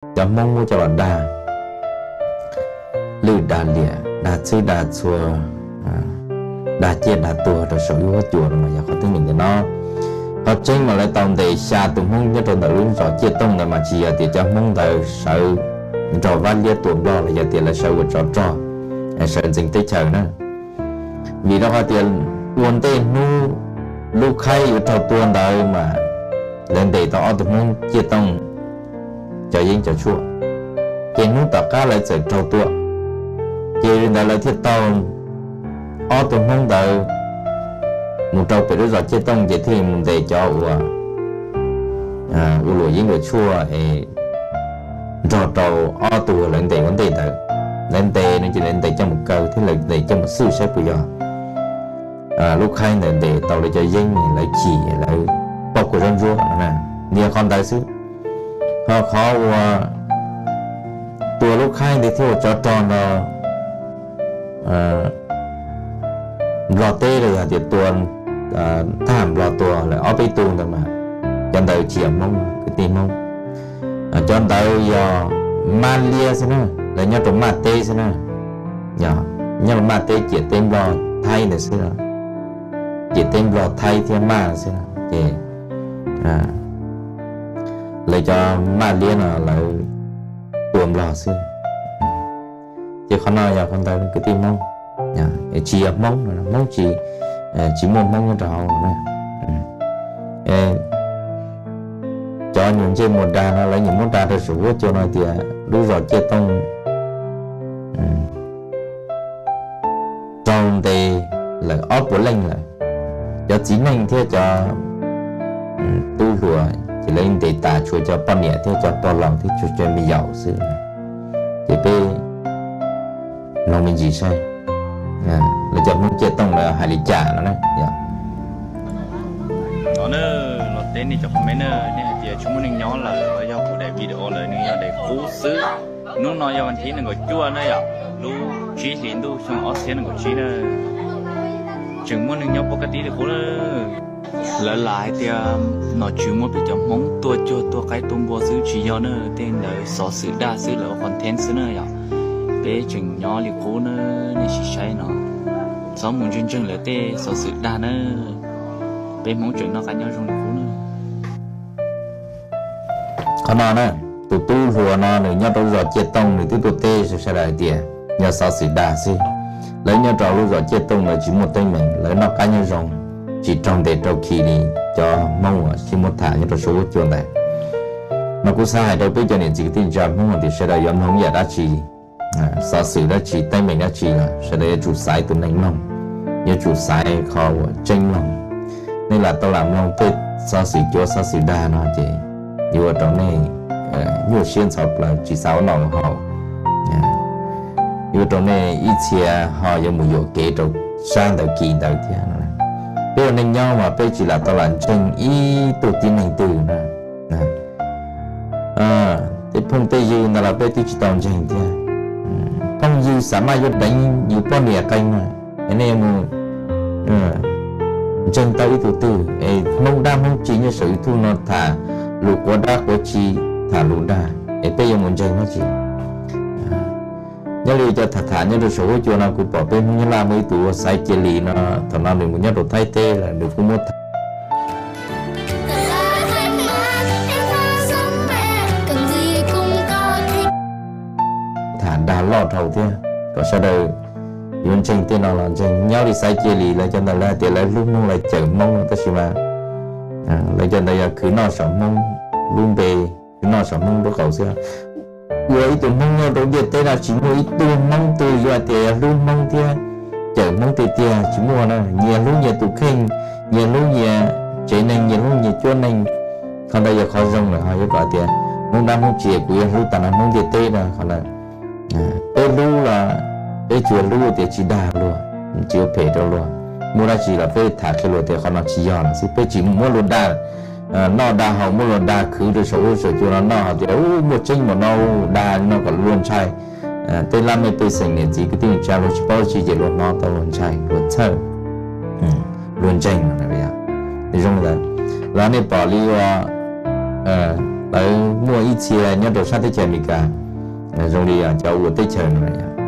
cov Hmoob muab coj los dag lwj dag liam, dag txhwb dag txhua, dag ciaj dag tuag rau saum ib huab cua no mas yog qhov teeb meem ntawm no. Qhov tseeb mas lawv tau ntes xya tus Hmoob nyob rau ntawm lub zos Ciaj Tooj ntawd mas tsis yog tias cov Hmoob ntawd sawv nrog Vaj Liab tua Nplog los yog tias lawv sawv ua tsov rog, sawv ntxeev teb chaws na. Vim rau qhov tias ua ntej hnub lub khaib yuav raug tua ntawd mas lawv ntes tau ob tug Hmoob Ciaj Tooj cov yeeb cov tshuaj, ces hnub tom qab lawv txawm raug tua. Ces li ntawd lawv thiaj taug ob tug Hmoob ntawd mus rau pem lub zos Ciaj Tooj ces thiaj mus ntes cov uas ua luam yeeb luam tshuaj es nrog rau ob tug lawv ntes ua ntej ntawd. Lawv ntes no ces lawv ntes coj mus kaw thiab lawv ntes coj mus xwj saib puas yog lub khaib ntawd ntes tau lawv cov yeeb, lawv chim lawv pauj kua zaub ntsuab no. Yog qhov ntawd xwb, ho qhov uas tua lub khaib ntawd thiab ua tsov rog nrog Nplog teb los yog tias tua thab ham Nplog tua lawm ob peb tug ntawd mas cov ntawd tsis yog Hmoob kwv tij Hmoob. Cov ntawd yog Mab Liab xwb na, lawv nyob rau Maj teb xwb na, nyob rau Maj teb ciam teb Nplog Thaib ntawd xwb, ciam teb Nplog Thaib thiab Maj xwb ces lawv cov Maj Liab no lawv tua Nplog xwb. Ces qhov no yog qhov ntawd kwv tij Hmoob, tsis yog Hmoob, Hmoob tsis, tsis muaj Hmoob nyob rau hauv na. Cov nyuam ntsej muag dag no lawv nyuam muab dag rau saum huab cua no tias lub zos Ciaj Tooj raug ntes lawm ob puas leej lawm. Cov txiv neej thiab cov tub hluas ces lawv ntes tas tshuav cov poj niam thiab cov pog laus thiab tshuav cov me yaus xwb. Ces peb mloog me ntsis saib lawv cov Hmoob Ciaj Tooj lawv hais li cas no na. Los teb nej cov comment na, nej hais tias tsis muaj neeg nyob lawm los yog kuv daim video lawm nws yog daim qub xwb. Hnub no yog vas thib nees nkaum cuaj na yom, lub tsib hlis ntuj xyoo ob txhiab nees nkaum tsib na, tseem muaj neeg nyob pab kab tib li qub na. Lawv lam hais tias nom tswv muab peb cov Hmoob tua cuag tua qaib tua npua xwb, tsis yog na, tej ntawd xov xwm dag xwb, lawv ua content xwb na yom. Peb tseem nyob li qub na, nej sim saib no, txhob mus ntseeg ntseeg lawv tej xov xwm dag na. Peb Hmoob tseem noj qab nyob zoo li qub na. Qhov no na, tus tub hluas no nws nyob rau zos Ciaj Tooj nws twb tuaj teb sawv daws hais tias yog xov xwm dag xwb. Lawv nyob rau lub zos Ciaj Tooj lawv tsis muaj teeb meem, lawv noj qab nyob zoo, tsis raug ntes raug khi li cov Hmoob uas sib muab tham nyob rau saum huab cua ntawd. Mas kuv xav hais rau peb cov niam txiv kwv tij neej tsa Hmoob hais tias sawv daws yuav mloog ib yam dab tsi, xov xwm dab tsi, teeb meem dab tsi los sawv daws yuav tsum xaiv tus neeg mloog, yuav tsum xaiv qhov uas tseeb mloog. Nej lam tau lam mloog tej xov xwm cuav xov xwm dag no ces yuav ua rau nej nyuaj siab ntxhov plaws tsis xav ua noj ua haus, yuav ua rau nej ib txhia ho yuav mus yuam kev rau sab ntawd kis ntawd thiab. Peb ua neej nyob mas peb tsis lam tau lam ntseeg ib tug tib neeg twg na. Tej phooj tej ywg ntawd los peb twb tsis tau ntseeg thiab. Phooj ywg xav maj yuav deev yus poj niam qee na, es nej yuav mus ntseeg tau ib tug twg? Es Hmoob dab Hmoob tsi nyob saum YouTube no tham lus quav dab quav tsi, tham lus dag, es peb yuav mus ntseeg dab tsi? Nyob li cov tham tham nyob rau saum huab cua no kuv pom peb Hmoob Nyab Laj muaj ib tug ua Xaiv Cia Lis no, thaum no nws mus nyob rau Thaib teb lawm nws kuj muab tham dag loj dhau thiab. Kom sawv daws yuav ntseeg tej no los ntseeg. Nyob li Xaiv Cia Lis lawv cov ntawd lawv hais tias lawv hlub Hmoob lawv cawm Hmoob tab sis mas lawv cov ntawd yog khwv noj saum Hmoob lub npe, khwv noj saum Hmoob lub qaum xwb. Ua ib tug Hmoob nyob rau ntiaj teb no tsis muaj ib tug Hmoob twg yuav hais tias yog hlub Hmoob thiab cawm Hmoob tiag tiag tsis muaj na. Nyias hlub nyias tus kheej, nyias hlub nyias tsev neeg, nyias hlub nyias cuab neeg. Qhov ntawd yog qhov zoo lawm ho yuav kom tias Hmoob dab Hmoob tsi kuv yuav hlub tag nrho Hmoob ntiaj teb no. Qhov ntawd peb hlub los peb tsuas hlub tias tsis dag luag, tsis ua phem rau luag. Muaj dab tsi los peb tham qhia luag tias qhov no tsis yog lawm xwb, peb tsis muab luag dag noj dag haus, muab luag dag khwv rau saum huab saum cua no noj hais tias muaj tseeb npaum no, dag li no kom luag ntshai. Tej laj mej pej xeem niam txiv kwv tij neej tsa luag tsis paub dab tsi ces luag hnov tau luag ntshai luag txhawj, luag ntseeg. Zoo li ntawd los nej pom li ua Lawv muaj ib txhia nyob rau sab teb chaws Amelikas, zoo li cov ua teb chaws no,